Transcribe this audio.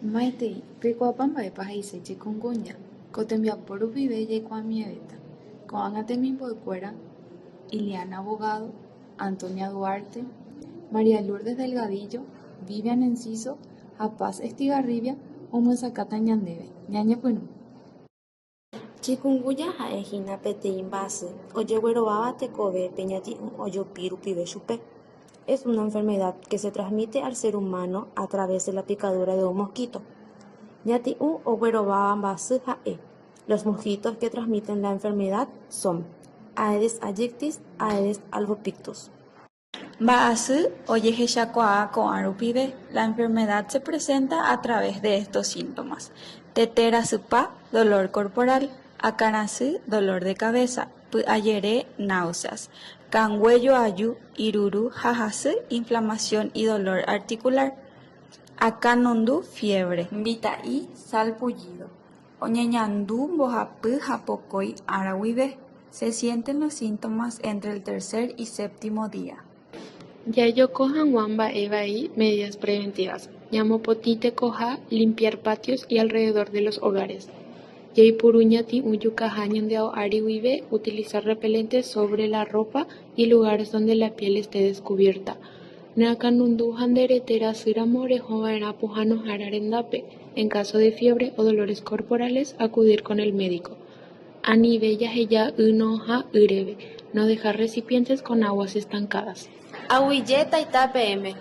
Maitei, peikuaápa mba'épa he'ise chikunguña. Ko tembiapo rupive jaikuaamievéta. Ko'ág̃a temimbo'ekuéra Iliana Bogado, Antonia Duarte, María Lourdes Delgadillo, Vivian Enciso ha Paz Estigarribia omyesakãta ñandéve. Ñañepyrũ. Chikunguña ha'ehína peteĩ mba'asy ojeguerováva tekovépe ñati'ũ ojupi rupive chupe. Es una enfermedad que se transmite al ser humano a través de la picadura de un mosquito. Ñati'ũ oguerováva mba'asy ha'e. Los mosquitos que transmiten la enfermedad son Aedes aegyptis, Aedes albopictus. Mba'asy ojehechakuaa ko'ã rupive. La enfermedad se presenta a través de estos síntomas, Tete rasypa, dolor corporal, akãrasy, dolor de cabeza, py'ajere, náuseas, kangue joaju, iruru ha hasy, inflamación y dolor articular, akãnundu, fiebre. Mbita'i, salpullido. Oñeñandu mbohapy ha pokõi ára guive. Se sienten los síntomas entre el tercer y séptimo día. Jajoko hag̃ua mba'e vai medidas preventivas. Ñamopotĩ tekoha, limpiar patios y alrededor de los hogares. Jaipuru ñati'ũ jukaha ñande ao ári guive, utilizar repelentes sobre la ropa y lugares donde la piel esté descubierta. Neakãnundu ha nde rete rasýramo rehova'erã pohãnohára rendápe, en caso de fiebre o dolores corporales, acudir con el médico. Anive jaheja y no'õha ýreve, no dejar recipientes con aguas estancadas. Aguyje taita peẽme.